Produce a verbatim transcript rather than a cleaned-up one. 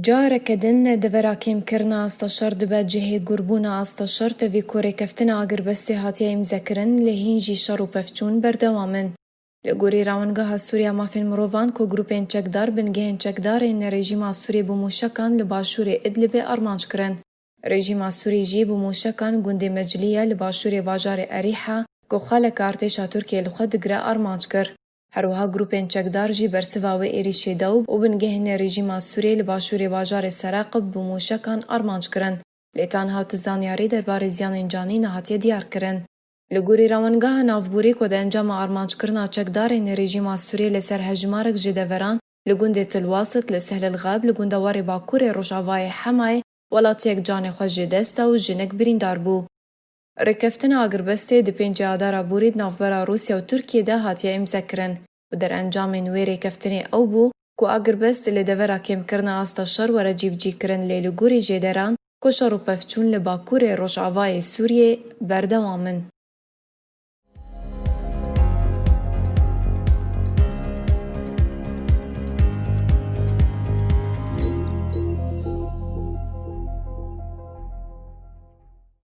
Careke din devera kêmkirina asta şer dibe cihê gurbûna asta şer tevî ku rêkeftina agirbestê hatiye îmzekirin, lê hîn jî şer û pevçûn berdewam in. Li gorî Rawengeha Sûriya Mafên Mirovan ku grûpên çekdar bingehên çekdar ên rejîma Sûriyê bi mûşekan li başûrê Idlibê armanc kirin. Rejîma Sûrî jî bi mûşekan gundê Mecliye li başûrê bajarê Erîha ku xaleke artêşa Tirkiyê li xwe digire armanc kir. Her wiha grûpên çekdar jî bersiva wê êrîşê da û bingehên rejîma Sûriyê li başûrê bajarê Seraqib bi mûşekan armanc kirin. Lê tanha tu zanyarî derbarê ziyanên canî nehatiye diyar kirin. Li gorî Rawengeha Navborî ku di encama armanckirina çekdarên rejîma Sûriyê li ser hejmarek ji deveran li gundê Til Wasit li Sehlil Xeb li gundewarê bakurê rojavayê Hemayê welatiyek canê xwe ji dest da û jinek birîndar bû. Rêkeftina agirbestê di pêncê Adara borî di navbera Rûsya û Tirkiyê de hatiye îmzekirin û derencamên wê rêkeftinê ew bû ku agirbest li devera kêmkirina asta şer were cîbicîkirin, lê li gorî jêderan ku şer û pevçûn li bakurê rojavayê Sûriyê berdewam in.